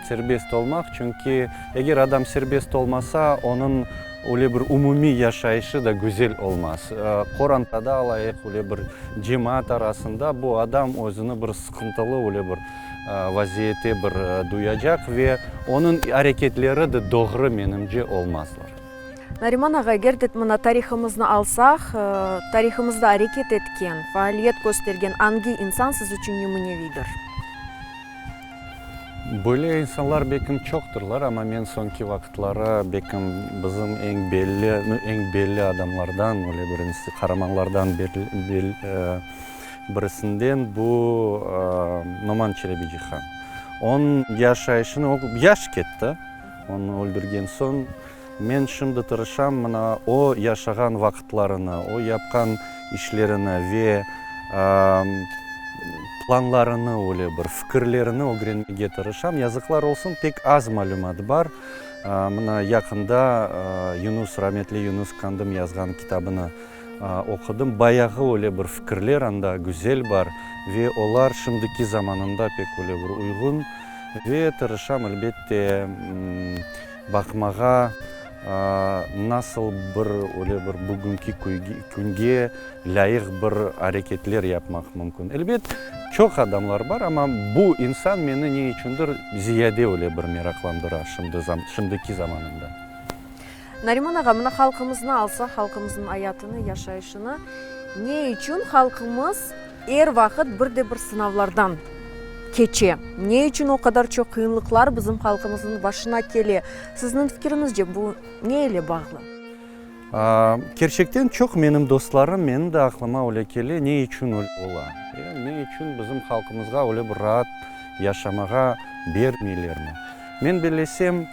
Serbest olmaq, çünki eger adam serbest olmasa, onıñ öyle bir umumiy yaşayışı da güzel olmaz. Qorantada alayıq, öyle bir cemaat arasında bu adam özüni bir sıqıntılı öyle bir vaziyette bir duyacaq ve onıñ areketleri de doğru, menimce, olmazlar. Nariman ağa, eger de mına tarihımıznı alsaq, tarihımızda areket etken, faaliyet köstergen angi insan siz içün nümüneviydir? Böyle insanlar bekim çoqtırlar, amma men soñki vaqıtları bekim bizim eñ belli, eñ belli adamlardan, öyle birincisi qaramanlardan birisinden bu Noman Çelebicihan. Onıñ yaşayışını, o yaş ketti, onı öldürgen soñ, men şimdi tırışam mına o yaşağan vaqıtlarını, o yapqan işlerini ve planlarını öyle bir, fikirlerini ögrenmege tırışam. Yazıqlar olsun, pek az malümat bar. Mına yaqında Yunus, rametli Yunus Qandım yazğan kitabını oqudım. Bayağı öyle bir fikirler anda güzel bar ve olar şimdiki zamanında pek öyle bir uyğun. Ve tırışam, elbette, baqmağa, nasıl bir öyle bir bugünki künge lâyıq bir areketler yapmaq mümkün. Elbet, çoq adamlar bar, amma bu insan meni ne içündir ziyade öyle bir meraqlandıra şimdiki zamanında. Nariman ağa, mına halqımıznı alsaq, halqımıznıñ ayatını, yaşayışını, ne içün halqımız er vaqıt bir de bir sınavlardan keçe? Ne içün o qadar çoq qıyınlıqlar bizim halqımıznıñ başına kele? Sizniñ fikiriñizce, bu ne ile bağlı? Kerçekten çoq menim dostlarım, menim de aqlıma öyle kele, ne içün öyle ola? Ne içün bizim halqımızğa öyle bir raat yaşamağa bermeylermi? Men bellesem,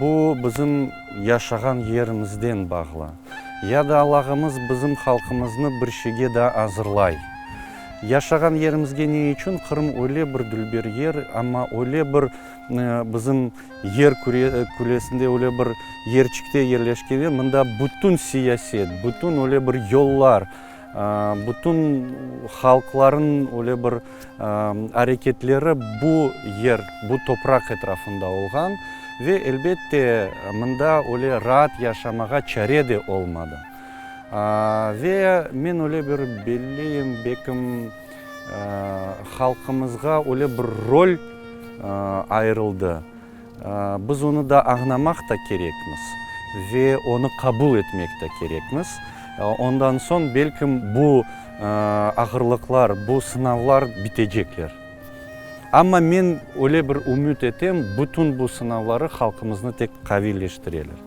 bu bizim yaşağan yerimizden bağlı. Ya da Allahımız bizim halqımıznı bir şeyge daa azırlay. Yaşağan yerimizge ne içün? Qırım öyle bir dülber yer, amma öyle bir bizim yer küresinde öyle bir yerçikte yerleşken yer, mında bütün siyaset, bütün öyle bir yollar, Bütün halqlarnıñ öyle bir areketleri bu yer, bu topraq etrafında olğan ve, elbette, mında öyle raat yaşamağa çare de olmadı. Ve men öyle bir belleyim, bekim, halqımızğa öyle bir rol ayırıldı. Biz onı da añlamaq da kerekmiz ve onı qabul etmek de kerekmiz. Ondan soñ, belkim, bu ağırlıqlar, bu sınavlar bitecekler. Amma men öyle bir ümüt etem, bütün bu sınavları halqımıznı tek qaviyleştireler.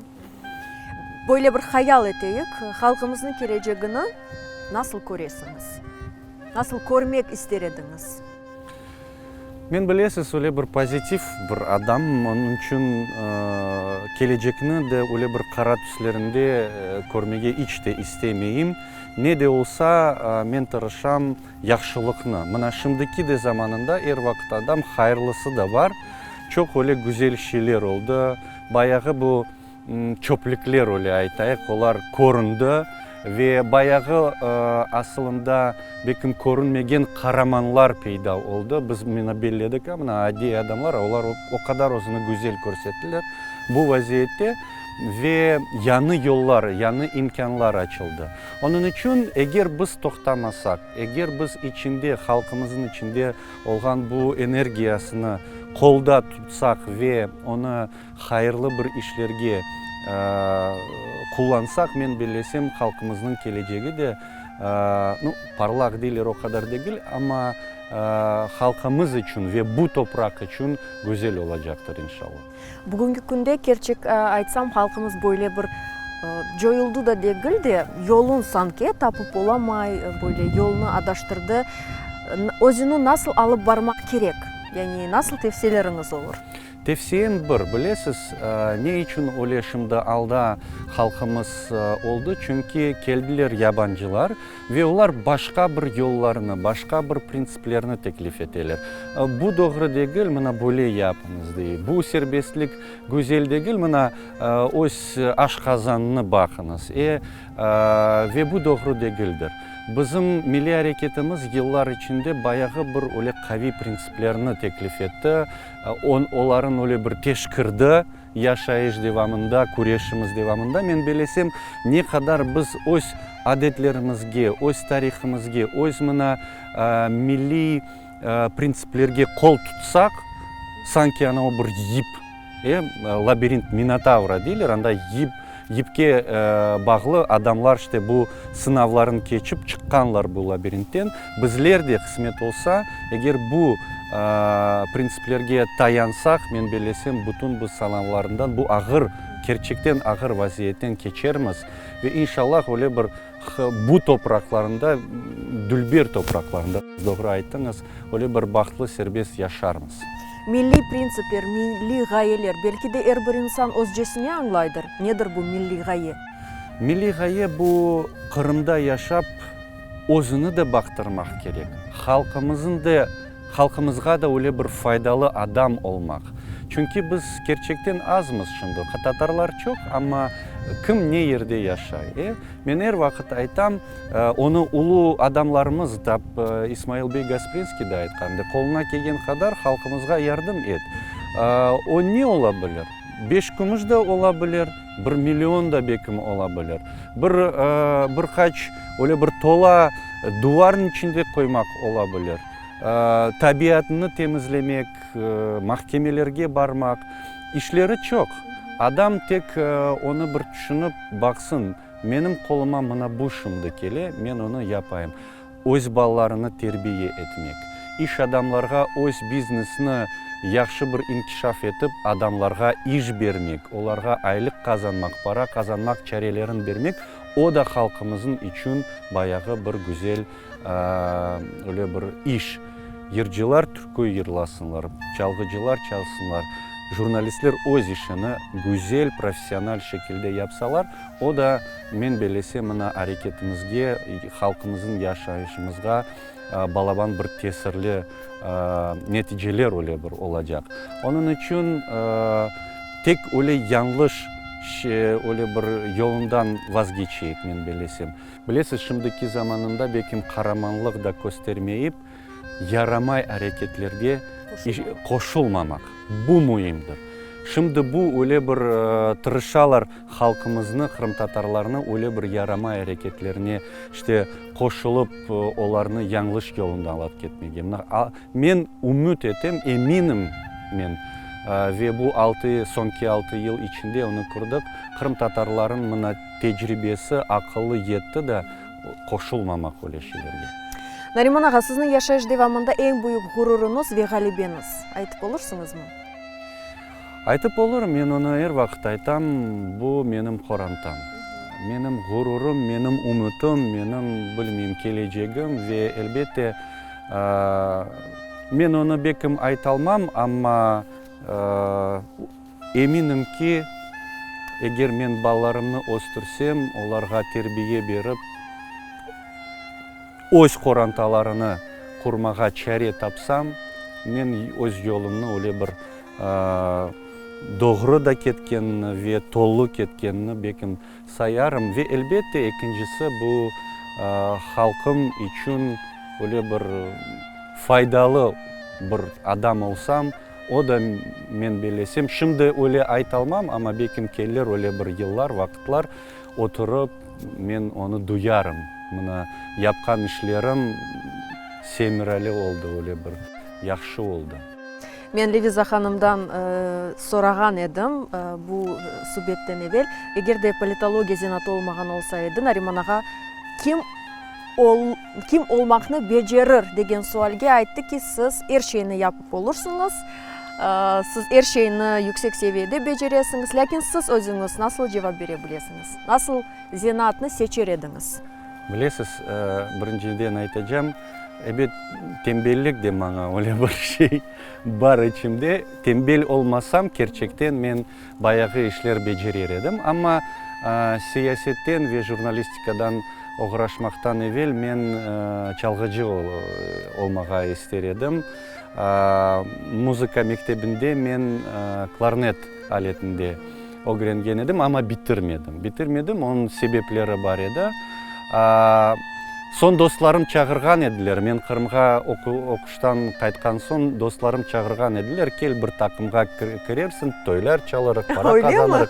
Böyle bir hayal eteyik, halqımıznıñ kelecegini nasıl köresiñiz? Nasıl körmek ister ediñiz? Men, bilesiz, öyle bir pozitiv bir adamım, onıñ içün kelecekni de öyle bir qara tüslerinde körmege iç de istemeyim. Ne de olsa, men tırışam yahşılıqnı. Mına şimdiki de zamanında er vaqıt adam hayırlısı da bar. Çoq öyle güzel şeyler oldı. Bayağı bu çöplükler, öyle aytayıq, olar köründi. Ve bayağı asılında belkim körünmegen qaramanlar peyda oldı. Biz mına belledik, a, mına adiy adamlar, a olar o qadar özüni güzel körsettiler bu vaziyette ve yañı yollar, yañı imkânlar açıldı. Onıñ içün eger biz toqtamasaq, eger biz içinde, halqımızın içinde olğan bu energiyasını qolda tutsaq ve onı hayırlı bir işlerge qullansaq, men bellesem, halqımıznıñ kelecegi de, nu, parlaq deyler, o qadar degil, amma halqımız içün ve bu topraq içün güzel olacaqtır, inşallah. Bugünki künde, kerçek aytsam, halqımız böyle bir coyuldı da degil de, yolun sanki tapıp olamay, böyle yolnı adaştırdı. Özüni nasıl alıp barmaq kerek? Yani nasıl tevsiyeleriñiz olur? Tevsiyem bir, bilesiz, ne içün öyle şimdi alda halqımız oldı, çünki keldiler yabancılar ve olar başqa bir yollarnı, başqa bir printsiplerni teklif eteler. Bu doğru degil, mına böyle yapıñız, dey. Bu serbestlik güzel degil, mına öz aşqazannı baqıñız. E, ve bu doğru degildir. Bizim milliy areketimiz yıllar içinde bayağı bir öyle qaviy printsiplerni teklif etti. Oların öyle bir teşkirdi yaşayış devamında, küreşimiz devamında. Men belesem, ne qadar biz öz adetlerimizge, öz tarihimizge, öz mına milliy printsiplerge qol tutsaq, sanki ana o bir yip, e, labirint Minotavra deyler, anda yip, Yipke bağlı adamlar işte bu sınavların keçip çıqqanlar bu labirintten. Bizler de qısmet olsa, eger bu printsiplerge tayansaq, men bellesem, bütün bu sanavlarından, bu ağır, kerçekten ağır vaziyetten keçermiz ve inşallah öyle bir bu topraqlarında, dülber topraqlarında, doğru ayttıñız, öyle bir bahtlı, serbest yaşarmız. Milliy printsipler, milliy ğayeler, belki de er bir insan özcesine añlaydır, nedir bu milliy ğaye? Milliy ğaye bu Qırımda yaşap, özüni de baqtırmaq kerek, halqımızın de, halqımızğa da öyle bir faydalı adam olmaq. Çünki biz kerçekten azmız şimdi, tatarlar çoq, amma kim ne yerde yaşay, e? Men er vaqıt aytam, Onı ulu adamlarımız, tap İsmail bey Gasprinskiy de aytqandı, qoluna kelgen qadar halqımızğa yardım et. O ne ola bilir? Beş kümüş de ola bilir, bir million da bekim ola bilir. Bir, bir qaç öyle bir tola duvarnıñ içinde qoymaq ola bilir. Tabiatnı temizlemek, mahkemelerge barmaq, işleri çoq. Adam tek onı bir tüşünip baqsın. Menim qoluma mına bu şimdi kele, men onı yapayım. Öz balalarını terbiye etmek, iş adamlarğa öz biznesni yahşı bir inkişaf etip, adamlarğa iş bermek, olarğa aylıq qazanmaq, para qazanmaq çarelerin bermek, o da halqımızın içün bayağı bir güzel öyle bir iş. Yırcılar türkü yırlasınlar, çalğıcılar çalsınlar, jurnalistler öz işini güzel, professional şekilde yapsalar, o da, men bellesem, mına areketimizge, halqımızın yaşayışımızğa balaban bir tesirli neticeler öyle bir olacaq. Onıñ içün tek öyle yañlış öyle bir yolundan vazgeçeyik, men bellesem. Bilesiz, şimdiki zamanında belkim qaramanlıq da köstermeyip, yaramay areketlerge qoşulmamaq, bu müimdir. Şimdi bu öyle bir tırışalar halqımıznı, qırımtatarlarnı öyle bir yaramay areketlerine işte qoşulıp, olarnı yañlış yolundan alıp ketmege. Men ümüt etem, eminim men, ve bu altı, soñki altı yıl içinde onı kördik, qırımtatarlarıñ mına tecribesi, aqılı yetti da qoşulmamaq öyle şeylerge. Nariman ağa, sizniñ yaşayış devamında eñ büyük ğururıñız ve ğalebeñiz, aytıp olursıñızmı? Aytıp olurım, men onı er vaqıt aytam, bu menim qorantam. Menim ğururım, menim ümütim, menim, bilmeyim, kelecegim ve, elbette, Men onı bekim aytalmam, amma eminim ki, eger men balalarımnı östürsem, olarğa terbiye berip, öz qorantalarını qurmağa çare tapsam, men öz yolumnı öyle bir. doğru da ketkenini ve tolu ketkenini bekim sayarım. Ve elbette ekincisi bu halqım içün öyle bir faydalı bir adam olsam, o da men bellesem, şimdi öyle aytalmam, amma bekim kelir öyle bir yıllar, vaqıtlar, oturıp men onı duyarım, mına yapqan işlerim semereli oldı, öyle bir yahşı oldı. Men Leviza hanımdan sorağan edim bu subetten evel, eger de politologiya zenaatı olmağan olsa edi, Nariman ağa kim kim olmaqnı becerir degen sualge ayttı ki, siz er şeyni yapıp olursıñız, siz er şeyni yüksek seviyede beceresiñiz, lâkin siz özüñiz nasıl cevap bere bilesiñiz, nasıl zenaatnı seçer ediñiz? Bilesiz, birinciden aytacam, ebet, tembellik de maña öyle bir şey bar içimde. Tembel olmasam, kerçekten men bayağı işler becerer edim. Amma siyasetten ve jurnalistikadan oğraşmaqtan evel men çalğıcı olmağa ister edim. Muzıka mektebinde men klarnet aletinde ögrengen edim, amma bitirmedim. Bitirmedim, onıñ sebepleri bar edi. Soñ dostlarım çağırğan ediler, men Qırımğa oquştan qaytqan soñ dostlarım çağırğan ediler, kel bir taqımğa kirersiñ, toylar çalarıq, para qazanırıq.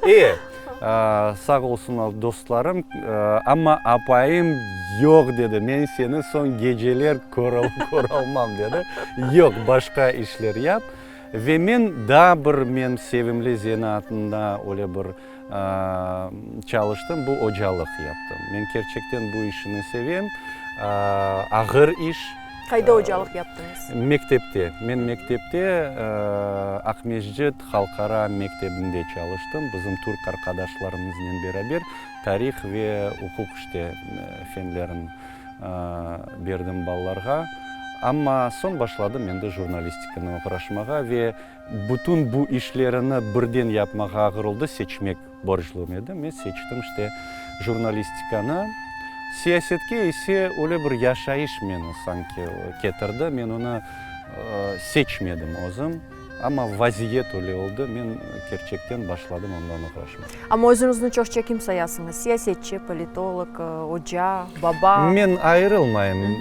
E, sağ olsun dostlarım, amma apayım yoq dedi, men seni soñ geceler köralmam dedi, yoq, başqa işler yap. Ve men daa bir men sevimli zenaatımda öyle bir çalıştım, bu ocalıq yaptım. Men kerçekten bu işini sevem, ağır iş. Qayda ocalıq yaptıñız? Mektepte. Men mektepte, Aqmescit halqara mektebinde çalıştım, bizim türk arqadaşlarımıznen beraber tarih ve uquq işte fenlerin berdim balalarğa. Amma soñ başladım endi jurnalistikanı oğraşmağa ve bütün bu işlerini birden yapmağa ağır oldı, seçmek borclum edi. Men seçtim işte jurnalistikanı. Siyasetke ise öyle bir yaşayış meni sanki ketirdi, men onı seçmedim özüm. Amma vaziyet öyle oldı, men kerçekten başladım ondan oğraşmağa. Amma özüñizni çoqça kim sayasıñız, siyasetçi, politolog, oca, baba? Men ayırılmayım.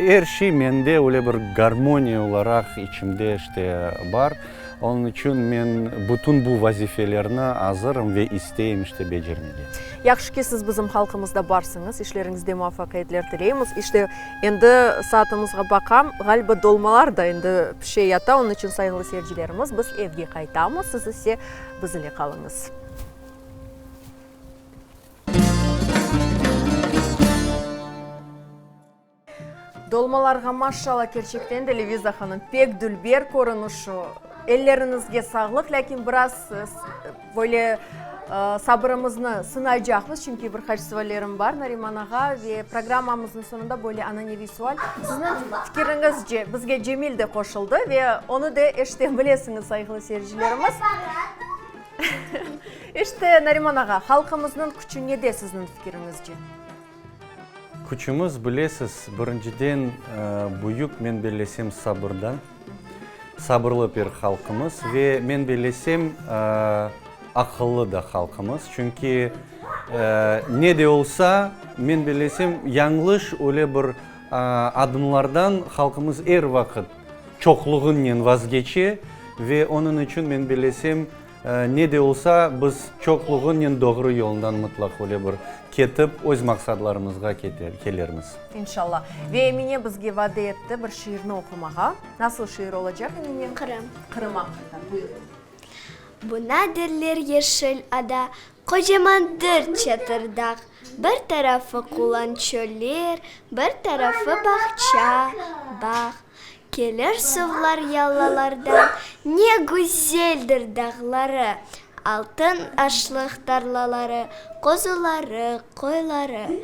Er şey mende öyle bir garmoniya olaraq içimde işte bar. Onıñ içün men bütün bu vazifelerni azırım ve isteyim işte becermege. Yahşı ki, siz bizim halqımızda barsıñız. İşleriñizde muvafaqiyetler tileymiz. İşte, Endi saatımızğa baqam, ğaliba dolmalar da endi pişe yata, onıñ içün, sayğılı seyircilerimiz, biz evge qaytamız, siz ise biz ile qalıñız. Dolmalarğa maşşalla, kerçekten de, Leviza hanım, pek dülber körünüşü. Elleriñizge sağlıq, lâkin biraz böyle sabırımıznı sınaycaqmız, çünki bir qaç suallerim bar Nariman ağa, ve programmamıznıñ soñunda böyle ananeviy sual. Sizniñ fikiriñizce, bizge Cemil de qoşuldı ve onı da eşite bilesiñiz, sayğılı seyircilerimiz. İşte, Nariman ağa, halqımıznıñ küçü nede sizniñ fikiriñizce? Küçümiz, bilesiz, birinciden, büyük, men bellesem, sabırdan. Sabırlı bir halqımız ve, men bellesem, aqıllı da halqımız. Çünki, ne de olsa, men bellesem, yañlış öyle bir adımlardan halqımız er vaqıt çoqluğınen vazgeçe ve onıñ içün, men bellesem, Ne de olsa, biz çoqluğınen doğru yolundan mıtlaq öyle bir ketip, öz maqsadlarımızğa kelermiz. İnşalla. Ve Emine bizge vade etti bir şiirni oqumağa. Nasıl şiir olacaq, Emine? Qırım. Qırım aqqında. Buyur. Buna derler yeşil ada, Qocamandır Çatırdağ. Bir tarafı qulan çöller, Bir tarafı bağça, bağ. Kelir suvlar yalılardan, Ne güzeldir dağları, Altın aşlıq tarlaları, Qozuları, qoyları.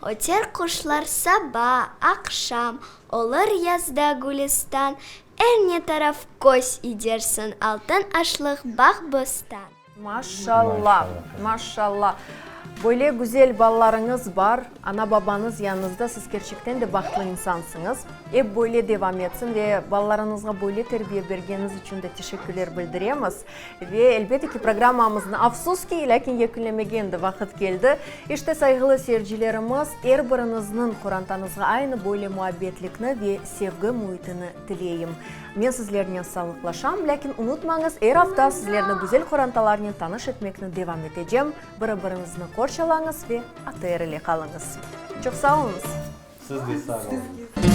Öter quşlar saba, aqşam, Olur yazda gülistan, Er ne taraf köz idersiñ, Altın aşlıq bağ-bostan. Maşalla, maşalla. Böyle güzel balalarıñız bar, ana-babañız yanıñızda, siz kerçekten de bahtlı insansıñız. Ep böyle devam etsin ve balalarıñızğa böyle terbiye bergeniñiz içün de teşekkürler bildiremiz. Ve, elbette ki, programmamıznı, afsus ki, lâkin yekünlemege endi vaqıt keldi. İşte, sayğılı seyircilerimiz, er biriñizniñ qorantañızğa aynı böyle muabbetlikni ve sevgi müitini tileyim. Men sizlernen sağlıqlaşam, lâkin unutmañız, er afta sizlerni güzel qorantalarnen tanış etmekni devam etecem. Biri-biriñizni qorçalañız ve ATR ile qalıñız. Çoq sağ oluñız! Siz de sağ oluñız.